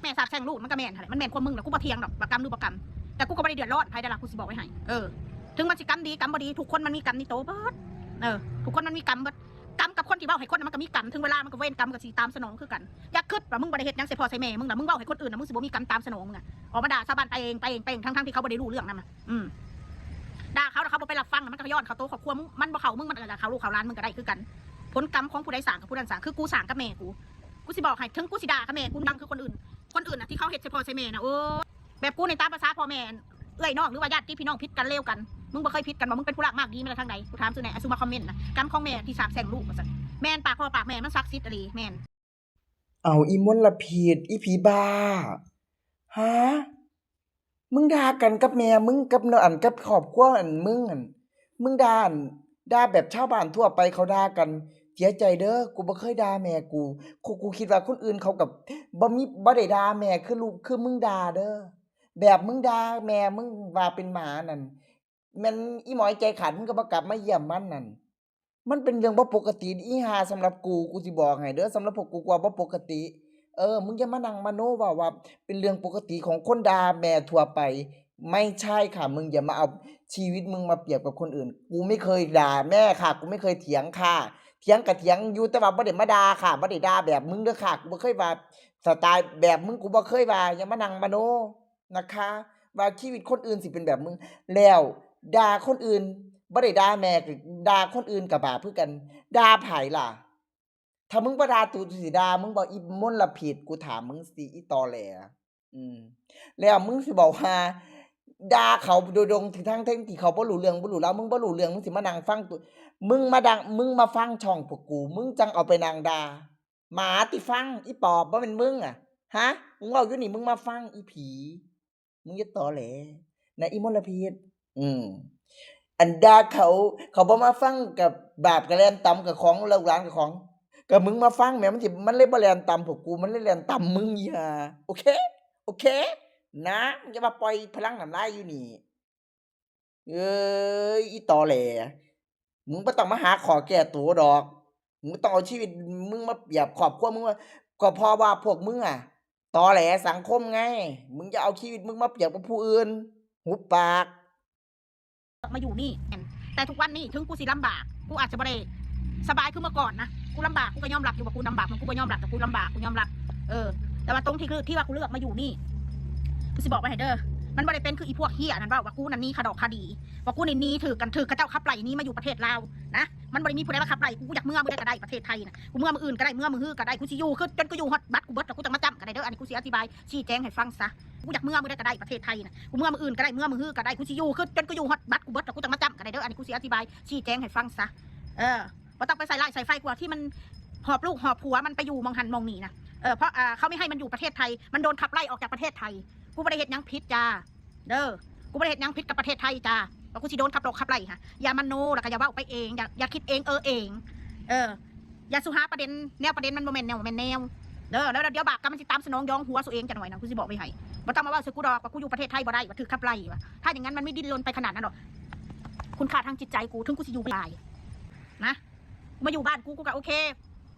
ແມ່ສາບແຊ່ງລູກ ມັນກໍແມ່ນຫັ້ນແຫຼະ ມັນແມ່ນຄວາມມຶງແຫຼະ ກູບໍ່ຖຽງດອກວ່າກຳຫຼືບໍ່ກຳ ແຕ່ກູກໍບໍ່ໄດ້ເດືອດຮ້ອນໃຜໃດ໋ລະ ກູຊິບອກໄວ້ໃຫ້. ເອີ ເຖິງມັນຊິກຳດີກຳບໍ່ດີ ທຸກຄົນມັນມີກຳໃນໂຕເບິດ. ເອີ ທຸກຄົນມັນມີກຳເບິດ ກຳກັບຄົນທີ່ເວົ້າໃຫ້ຄົນນະ ມັນກໍມີກຳ ເຖິງເວລາມັນກໍເວນກຳກໍຊິຕາມສະໜອງຄືກັນ. ຢ່າຄິດວ່າມຶງບໍ່ໄດ້ເຮັດຫຍັງໃສ່ພໍ່ໃສ່ແມ່ມຶງນະ ມຶງເວົ້າໃຫ້ຄົນອື່ນນະ ມຶງຊິບໍ່ມີກຳຕາມສະໜອງມຶງອະ. ອອກມາດ່າຊາວບ້ານໄປເອງ ໄປເອງ ໄປເອງ ທັງໆທີ່ເຂົາບໍ່ໄດ້ຮູ້ເລື່ອງນຳນະ. ອືມ ດ່າເຂົາ ແລ້ວເຂົາບໍ່ໄປຮັບຟັງນະ ມັນກໍຍ້ອນເຂົ້າໂຕຄອບຄົວມຶງ ມັນບໍ່ເຂົ້າມຶງ ມັນກໍເຂົ້າລູກເຂົ້າຫຼານມຶງກໍໄດ້ຄືກັນ. ຜົນກຳຂອງຜູ້ໃດສ້າງກັບຜູ້ນັ້ນສ້າງ ຄືກູສ້າງກັບແມ່ກູ ກູຊິບອກໃຫ້ ເຖິງກູຊິດ່າກັບແມ່ກູດັງຄືຄົນອື່ນ ຄົນອື່ນນະທີ່ເຂົາເຮັດໃສ່ພໍ່ໃສ່ແມ່ນະ ໂອ້ຍ ແບບກູນີ້ຕາມພາສາພໍ່ແມ່ ເອື້ອຍນ້ອງ ຫຼືວ່າຍາດຕິພີ່ນ້ອງຜິດກັນເລວກັນ ມຶງບໍ່ເຄີຍຜິດກັນບໍ່? ມຶງເປັນຜູ້ລາກໝາກດີມາແຕ່ທາງໃດ? ກູຖາມຊື່ແນ່ ອາ ສູ່ມາຄອມເມັນນະ ກຳຂອງແມ່ທີ່ສາບແຊ່ງລູກວ່າຊັ້ນ. ແມ່ນ ປາກພໍ່ປາກແມ່ມັນສັກສິດອີ່ຫຼີ ແມ່ນ. ເອົາ ອີ່ມົນລະພິດ ອີ່ຜີບ້າ ຫາ ມຶງດ່າກັນກັບແມ່ມຶງ ກັບ ອັນ ກັບຄອບຄົວ ອັນ ມຶງຫັ້ນ ມຶງດ່າ ອັນ ດ່າແບບຊາວບ້ານທົ່ວໄປເຂົາດ່າກັນ. ເສຍໃຈເດີ ກູບໍ່ເຄີຍດ່າແມ່ກູ. ກູ ກູຄິດວ່າຄົນອື່ນເຂົາກໍບໍ່ມີ ບໍ່ໄດ້ດ່າແມ່ຄືລູກ ຄືມຶງດ່າເດີ. ແບບມຶງດ່າແມ່ມຶງວ່າເປັນໝານັ້ນ ແມ່ນອີ່ໝອຍໃຈຂາດ ມຶງກໍບໍ່ກັບມາຢ້ຽມມັນນັ້ນ. ມັນເປັນເລື່ອງບໍ່ປົກກະຕິອີ່ຫ່າ ສຳລັບກູ ກູຊິບອກໃຫ້ເດີ ສຳລັບພວກກູ ກູວ່າບໍ່ປົກກະຕິ. ເອີ ມຶງຢ່າມານັ່ງມະໂນເວົ້າວ່າເປັນເລື່ອງປົກກະຕິຂອງຄົນດ່າແມ່ທົ່ວໄປ ໄມ່ໃຊ່ຄ່ະ. ມຶງຢ່າມາເອົາຊີວິດມຶງມາປຽບກັບຄົນອື່ນ. ກູໄມ່ເຄີຍດ່າແມ່ຄ່ະ ກູໄມ່ເຄີຍຖຽງຄ່ະ ຖຽງກະຖຽງຢູ່ ແຕ່ວ່າບໍ່ໄດ້ມາດ່າຄ່ະ ບໍ່ໄດ້ດ່າແບບມຶງເດີຄ່ະ. ກູບໍ່ເຄີຍວ່າສະໄຕແບບມຶງ ກູບໍ່ເຄີຍວ່າ ຢ່າມານັ່ງມະໂນ ນະຄະ ວ່າຊີວິດຄົນອື່ນຊິເປັນແບບມຶງ. ແລ້ວດ່າຄົນອື່ນ ບໍ່ໄດ້ດ່າແມ່ ກະດ່າຄົນອື່ນກະບາບຄືກັນ. ດ່າໃຜລະ? ຖ້າມຶງບໍ່ດ່າຕູ ຕູຊິດ່າມຶງບໍ່ ອີ່ມົນລະພິດ? ກູຖາມມຶງຊີ້ ອີ່ຕໍແຫຼ. ອືມ ແລ້ວມຶງຊິບອກວ່າ ດ່າເຂົາໂດຍຕົງ ທັງໆທີ່ເຂົາບໍ່ຮູ້ເລື່ອງບໍ່ຮູ້ລາວ. ມຶງບໍ່ຮູ້ເລື່ອງ ມຶງຊິມານັ່ງຟັງຕູ ມຶງມາດັງ ມຶງມາຟັງຊ່ອງພວກກູ ມຶງຈັ່ງເອົາໄປນັ່ງດ່າ. ໝາຕິຟັງ ອີ່ປອບ ບໍ່ແມ່ນມຶງອະ ຫາ ມຶງເວົ້າຢູ່ນີ້ ມຶງມາຟັງ ອີ່ຜີ ມຶງຢ່າຕໍແຫຼນະ ອີ່ມົນລະພິດ. ອືມ ອັນດ່າເຂົາ ເຂົາບໍ່ມາຟັງ ກະບາບກະແລ່ນຕຳກະຂອງ ລູກຫຼານກະຂອງ ກະມຶງມາຟັງແໝ ມັນຊິ ມັນເລີຍບໍ່ແລ່ນຕຳພວກກູ ມັນເລີຍແລ່ນຕຳມຶງ ອີ່ຫ່າ. ໂອເຄ ໂອເຄນະ ຢ່າມາປ່ອຍພະລັງນ້ຳລາຍຢູ່ນີ້. ເອີຍ ອີ່ຕໍແຫຼ ມຶງບໍ່ຕ້ອງມາຫາຂໍ້ແກ້ໂຕດອກ. ມຶງບໍ່ຕ້ອງເອົາຊີວິດມຶງມາປຽບຄອບຄົວມຶງ ກໍເພາະວ່າພວກມຶງອະຕໍແຫຼສັງຄົມໄງ. ມຶງຢ່າເອົາຊີວິດມຶງມາປຽບກັບຜູ້ອື່ນ. ຫຸບປາກ. ມາຢູ່ນີ້ ແຕ່ທຸກວັນນີ້ເຖິງກູຊິລຳບາກ ກູອາດຈະບໍ່ໄດ້ສະບາຍຄືເມື່ອກ່ອນນະ. ກູລຳບາກ ກູກໍຍອມຮັບຢູ່ວ່າກູລຳບາກ ມັນ ກູບໍ່ຍອມຮັບ ແຕ່ກູລຳບາກ ກູຍອມຮັບ. ເອີ ແຕ່ວ່າຕົງທີ່ ທີ່ວ່າກູເລືອກມາຢູ່ນີ້ ກູຊິບອກໄວ້ໃຫ້ເດີ ມັນບໍ່ໄດ້ເປັນຄືອີພວກເຮີ້ຍອັນນັ້ນເວົ້າວ່າ ກູນັ້ນໜີຂະດອກຄະດີ ວ່າກູນີ້ໜີ ຖືກກັນ ຖືກເຂົາເຈົ້າຂັບໄລ່ໜີມາຢູ່ປະເທດລາວນະ. ມັນບໍ່ໄດ້ມີຜູ້ໃດມາຂັບໄລ່ກູ ກູຢາກເມືອມື້ໃດກໍໄດ້ປະເທດໄທນະ. ກູເມືອຈົນອື່ນກໍໄດ້ ເມືອມື້ກໍໄດ້ ກູຊິຢູ່ຄືຈົນກູຢູ່ຮອດບັດກູເບິດ ແລ້ວກູຈັ່ງມາຈ້ຳກໍໄດ້ເດີ. ອັນນີ້ກູຊິອະທິບາຍຊີ້ແຈງໃຫ້ຟັງຊະ. ກູຢາກເມືອມື້ໃດກໍໄດ້ປະເທດໄທນະ. ກູເມືອມື້ອື່ນກໍໄດ້ ເມືອມື້ຮືກໍໄດ້ ກູຊິຢູ່ຄືຈົນກູຢູ່ຮອດບັດກູເບິດ ແລ້ວກູຈັ່ງມາຈ້ຳກໍໄດ້ເດີ. ອັນນີ້ກູຊິອະທິບາຍຊີ້ແຈງໃຫ້ຟັງຊະ. ເອີ ບໍ່ຕ້ອງໄປໃສ່ຮ້າຍໃສ່ໄຟ ກວ່າທີ່ມັນຫອບລູກຫອບຜົວມັນໄປຢູ່ໝ່ອງຫັ້ນໝ່ອງນີ້ນະ. ເອີ ເພາະ ເອີ ເຂົາມີໃຫ້ມັນຢູ່ປະເທດໄທ ມັນໂດນຂັບໄລ່ອອກຈາກປະເທດໄທ. ກູບໍ່ໄດ້ເຮັດຫຍັງຜິດຈ້າເດີ ກູບໍ່ໄດ້ເຮັດຫຍັງຜິດກັບປະເທດໄທຈ້າ ວ່າກູຊິໂດນຂັບລົກຂັບໄລ່ຫະ. ຢ່າມະໂນ ແລ້ວກໍຢ່າເວົ້າໄປເອງ ຢ່າ ຢ່າຄິດເອງເອີເອງ. ເອີ ຢ່າສູ່ຫາປະເດັນ ແນວປະເດັນມັນບໍ່ແມ່ນແນວ ບໍ່ແມ່ນແນວເດີ. ແລ້ວ ແລ້ວດຽວບາບກຳມັນຊິຕາມສະໜອງຢອງຫົວສູ່ເອງຈັກໜ້ອຍນະ ກູຊິບອກໄວ້ໃຫ້. ບໍ່ຕ້ອງມາເວົ້າໃສ່ກູດອກວ່າກູຢູ່ປະເທດໄທບໍ່ໄດ້ ວ່າຖືກຂັບໄລ່ວ່າ. ຖ້າຢ່າງນັ້ນມັນມີດິ້ນລົນໄປຂະໜາດນັ້ນດອກ. ຄຸນຄ່າທາງຈິດໃຈກູ ເຖິງກູຊິຢູ່ຫຼາຍນະ ມາຢູ່ບ້ານກູ ກູກໍໂອເຄ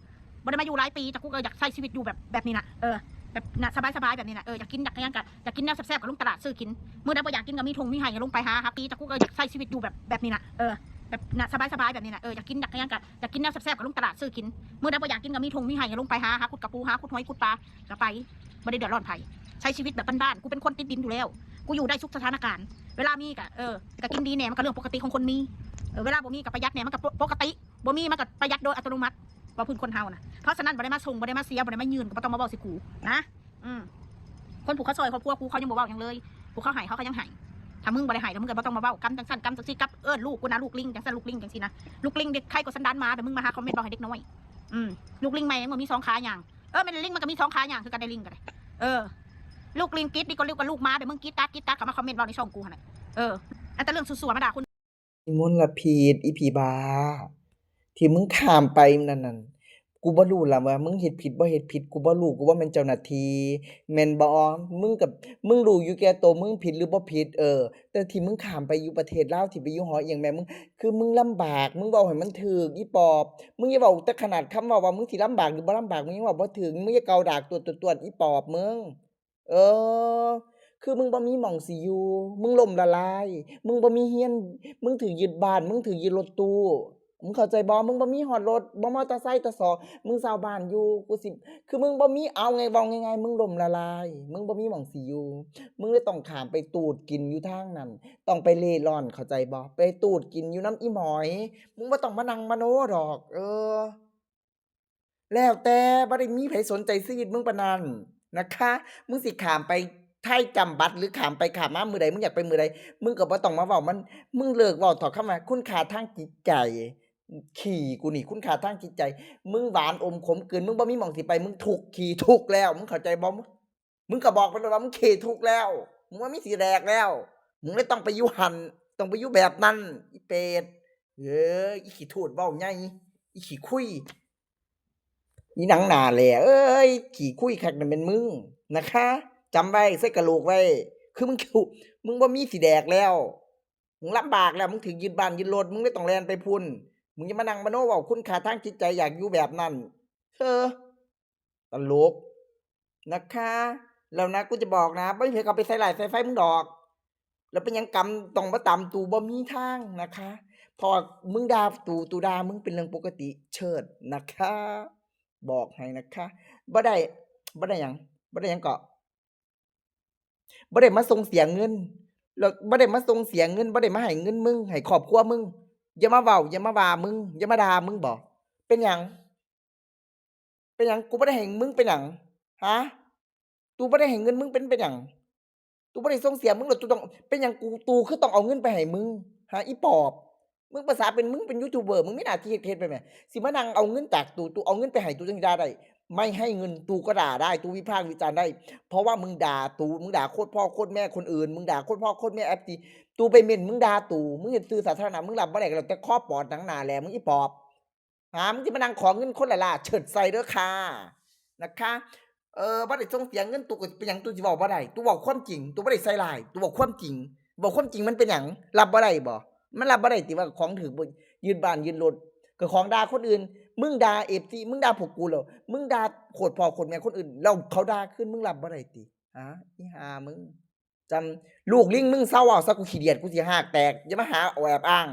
ບໍ່ໄດ້ມາຢູ່ຫຼາຍປີ ແຕ່ກູກໍຢາກໃຊ້ຊີວິດຢູ່ແບບ ແບບນີ້ນະ. ເອີ ແບບນະ ສະບາຍໆແບບນີ້ນະ. ເອີ ຢາກກິນຢາກຫຍັງກໍ ຢາກກິນແນວແຊບໆກໍລົງຕະຫຼາດຊື້ກິນ. ມື້ໃດບໍ່ຢາກກິນກໍມີທົ່ງມີໄຮ່ ກໍລົງໄປຫາ ຫາກິນ. ແຕ່ກູກໍຢາກໃຊ້ຊີວິດຢູ່ແບບ ແບບນີ້ນະ. ເອີ ແບບນະ ສະບາຍໆແບບນີ້ນະ. ເອີ ຢາກກິນຢາກຫຍັງກໍ ຢາກກິນແນວແຊບໆກໍລົງຕະຫຼາດຊື້ກິນ. ມື້ໃດບໍ່ຢາກກິນກໍມີທົ່ງມີໄຮ່ ກໍລົງໄປຫາ ຫາຂຸດກະປູ ຫາຂຸດຫອຍຂຸດປາ ກໍໄປ ບໍ່ໄດ້ເດືອດຮ້ອນໃຜ. ໃຊ້ຊີວິດແບບບ້ານໆ ກູເປັນຄົນຕິດດິນຢູ່ແລ້ວ ກູຢູ່ໄດ້ທຸກສະຖານະການ. ເວລາມີກໍ ເອີ ກໍກິນດີແດ່ ມັນກໍເລື່ອງປົກກະຕິຂອງຄົນມີ. ເອີ ເວລາບໍ່ມີກໍປະຢັດແດ່ ມັນກໍປົກກະຕິ. ບໍ່ມີມັນກໍປະຢັດໂດຍອັດຕະໂນມັດ ວ່າພື້ນຄົນເຮົານະ. ເພາະສະນັ້ນ ບໍ່ໄດ້ມາສົ່ງ ບໍ່ໄດ້ມາເສຍ ບໍ່ໄດ້ມາຍື່ນ ກໍບໍ່ຕ້ອງມາເວົ້າໃສ່ກູນະ. ອືມ ຄົນຜູ້ເຂົາຊ່ອຍຄອບຄົວກູ ເຂົາຍັງບໍ່ເວົ້າຫຍັງເລີຍ. ຜູ້ເຂົາໃຫ້ ເຂົາກໍຍັງໃຫ້. ຖ້າມຶງບໍ່ໄດ້ໃຫ້ ແລ້ວມຶງກໍບໍ່ຕ້ອງມາເວົ້າ ກຳຈັ່ງຊັ້ນ ກຳຈັ່ງຊີ້ ກັບເອີ້ນລູກກູນະ ລູກລິງຈັ່ງຊັ້ນ ລູກລິງຈັ່ງຊີ້ນະ. ລູກລິງເດັກໃຄກວ່າສັນດານໝາ ແຕ່ມຶງມາຫາຄອມເມັນເວົ້າໃຫ້ເດັກນ້ອຍ. ອືມ ລູກລິງແມ່ຍັງບໍ່ມີສອງຂາຍ່າງ. ເອີ ແມ່ນລິງມັນກໍມີສອງຂາຍ່າງຄືກັນໄດ໋ ລິງກໍໄດ້. ເອີ ລູກລິງກິດນີ້ກໍ ລູກ ກໍລູກໝາ ແຕ່ມຶງກິດຕັດ ກິດຕັດ ເຂົ້າມາຄອມເມັນເວົ້າໃນຊ່ອງກູຫັ້ນແຫຼະ. ເອີ ເອົາແຕ່ເລື່ອງຊົ່ວໆມາດ່າຄົນ. ອີ່ມົນລະພິດ ອີ່ຜີບ້າ ທີ່ມຶງຂ້າມໄປນັ້ນນັ້ນ ກູບໍ່ຮູ້ລະວ່າມຶງເຮັດຜິດບໍ່ເຮັດຜິດ ກູບໍ່ຮູ້ ກູບໍ່ແມ່ນເຈົ້າໜ້າທີ່ ແມ່ນບໍ່? ມຶງກໍ ມຶງຮູ້ຢູ່ແກ່ໂຕ ມຶງຜິດຫຼືບໍ່ຜິດ ເອີ ແຕ່ທີ່ມຶງຂ້າມໄປຢູ່ປະເທດລາວ ທີ່ໄປຢູ່ຫໍອີ່ຫຍັງແມ່ມຶງ ຄືມຶງລຳບາກ ມຶງເວົ້າໃຫ້ມັນຖືກ ອີ່ປອບ. ມຶງຢ່າເວົ້າແຕ່ຂະໜາດຄຳເວົ້າວ່າມຶງຊິລຳບາກຫຼືບໍ່ລຳບາກ ມຶງຍັງເວົ້າບໍ່ຖືກ ມຶງຢ່າກ່າວດາກຕວດໆ ອີ່ປອບ ມຶງ ເອີ ຄືມຶງບໍ່ມີໝ່ອງຊິຢູ່ ມຶງລົ້ມລະລາຍ ມຶງບໍ່ມີເຮືອນ ມຶງຖືກຍຶດບ້ານ ມຶງຖືກຍຶດລົດຕູ້ ມຶງເຂົ້າໃຈບໍ່? ມຶງບໍ່ມີຮອດລົດ ບໍ່ມໍເຕີໄຊຕໍ່ສອງ ມຶງເຊົ່າບ້ານຢູ່ ກູຊິ ຄືມຶງບໍ່ມີ ເອົາໄງ ເວົ້າງ່າຍໆ ມຶງລົ້ມລະລາຍ ມຶງບໍ່ມີໝ່ອງຊິຢູ່ ມຶງເລີຍຕ້ອງຂ້າມໄປຕູດກິນຢູ່ທາງນັ້ນ ຕ້ອງໄປເລ່ລ່ອນ ເຂົ້າໃຈບໍ່? ໄປຕູດກິນຢູ່ນຳອີ່ໝອຍ ມຶງບໍ່ຕ້ອງມານັ່ງມະໂນດອກ ເອີ ແລ້ວແຕ່ ບໍ່ໄດ້ມີໃຜສົນໃຈຊີວິດມຶງປານນັ້ນນະຄະ ມຶງຊິຂ້າມໄປໄທຈ້ຳບັດ ຫຼືຂ້າມໄປຂ້າມມາມື້ໃດ ມຶງຢາກໄປມື້ໃດ ມຶງກໍບໍ່ຕ້ອງມາເວົ້າ ມັນ ມຶງເລີກເວົ້າເຖາະ ຄຳວ່າຄຸນຄ່າທາງຈິດໃຈ ຂີ້ກູນີ້ ຄຸນຄ່າທາງຈິດໃຈ ມຶງຫວານອົມຂົມກືນ ມຶງບໍ່ມີໝ່ອງຊິໄປ ມຶງທຸກ ຂີ້ທຸກແລ້ວ ມຶງເຂົ້າໃຈບໍ່? ມຶງກໍບອກໄປໂລດວ່າມຶງຂີ້ທຸກແລ້ວ ມຶງບໍ່ມີຊິແດກແລ້ວ ມຶງເລີຍຕ້ອງໄປຢູ່ຫັ້ນ ຕ້ອງໄປຢູ່ແບບນັ້ນ ອີເປດ ເອີຍ ອີຂີ້ທູດເວົ້າໃຫຍ່ ອີຂີ້ຄຸຍ ອີໜັງໜ້າແຫຼ້ເອີຍ ຂີ້ຄຸຍຄັກນັ້ນແມ່ນມຶງນະຄະ ຈຳໄວ້ ໃສ່ກະໂຫຼກໄວ້ ຄືມຶງ ມຶງບໍ່ມີຊິແດກແລ້ວ ມຶງລຳບາກແລ້ວ ມຶງຖືກຍຶດບ້ານຍຶດລົດ ມຶງເລີຍຕ້ອງແລ່ນໄປພຸ້ນ ມຶງຢ່າມານັ່ງມະໂນເວົ້າ ຄຸນຄ່າທາງຈິດໃຈ ຢາກຢູ່ແບບນັ້ນ ເອີ ຕະຫຼົກນະຄະ ແລ້ວນະ ກູຈະບອກນະ ບໍ່ມີໃຜເຂົ້າໄປໃສ່ຮ້າຍໃສ່ໄຟມຶງດອກ ແລ້ວເປັນຫຍັງກຳຕ້ອງມາຕຳຕູ ບໍ່ມີທາງນະຄະ ເພາະວ່າມຶງດ່າຕູ ຕູດ່າມຶງເປັນເລື່ອງປົກກະຕິເຊີດນະຄະ ບອກໃຫ້ນະຄະ ບໍ່ໄດ້ ບໍ່ໄດ້ຫຍັງ ບໍ່ໄດ້ຫຍັງເກາະ ບໍ່ໄດ້ມາສົ່ງເສຍເງິນ ແລ້ວບໍ່ໄດ້ມາສົ່ງເສຍເງິນ ບໍ່ໄດ້ມາໃຫ້ເງິນມຶງ ໃຫ້ຄອບຄົວມຶງ ຢ່າມາເວົ້າ ຢ່າມາວ່າມຶງ ຢ່າມາດ່າມຶງບໍ ເປັນຫຍັງ? ເປັນຫຍັງ? ກູບໍ່ໄດ້ໃຫ້ມຶງເປັນຫຍັງ? ຫາ? ຕູບໍ່ໄດ້ໃຫ້ເງິນມຶງເປັນ ເປັນຫຍັງ? ຕູບໍ່ໄດ້ສົ່ງເສຍມຶງ ແລ້ວຕູຕ້ອງ ເປັນຫຍັງ? ກູ ຕູຄືຕ້ອງເອົາເງິນໄປໃຫ້ມຶງ ຫາ? ອີປອບ ມຶງພາສາເປັນ ມຶງເປັນຢູທູບເບີ ມຶງມີໜ້າທີ່ເຮັດ ເຮັດໄປແໝ່ ຊິມານັ່ງເອົາເງິນຈາກຕູ ຕູເອົາເງິນໄປໃຫ້ ຕູຈັ່ງຊິດ່າໄດ້ ໄມ່ໃຫ້ເງິນ ຕູກໍດ່າໄດ້ ຕູວິພາກວິຈານໄດ້ ເພາະວ່າມຶງດ່າຕູ ມຶງດ່າໂຄດພໍ່ໂຄດແມ່ຄົນອື່ນ ມຶງດ່າໂຄດພໍ່ໂຄດແມ່ເອັບຊີ ຕູໄປເມັ້ນ ມຶງດ່າຕູ ມຶງເຮັດສື່ສາທາລະນະ ມຶງຮັບບໍ່ໄດ້ກໍແລ້ວແຕ່ ຄໍປອດໜັງໜ້າແຫຼ້ ມຶງອີປອບ ຫາ ມຶງຊິມານັ່ງຂໍເງິນຄົນລ້າໆເຊີດໃສ່ເດີຄ່າ ນະຄະ ເອີ ບໍ່ໄດ້ສົ່ງເສຍເງິນ ຕູກໍເປັນຫຍັງ ຕູຊິເວົ້າບໍ່ໄດ້ ຕູເວົ້າຄວາມຈິງ ຕູບໍ່ໄດ້ໃສ່ຮ້າຍ ຕູເວົ້າຄວາມຈິງ ເວົ້າຄວາມຈິງມັນເປັນຫຍັງ? ຮັບບໍ່ໄດ້ບໍ? ມັນຮັບບໍ່ໄດ້ຕິວ່າຂອງຖືກຍຶດບ້ານຍຶດລົດ ກໍຂອງດ່າຄົນອື່ນ ມຶງດ່າເອັບຊີ ມຶງດ່າພວກກູແລ້ວ ມຶງດ່າໂຄດພໍ່ໂຄດແມ່ຄົນອື່ນ ແລ້ວເຂົາດ່າຄືນ ມຶງຮັບບໍ່ໄດ້ຕິ? ຫາ ອີຫ່າມຶງ ຈັ່ງລູກລິງ ມຶງເຊົາເວົ້າຊະ ກູຂີ້ດຽດ ກູຊິຫາກແຕກ ຢ່າມາຫາແອບອ້າງ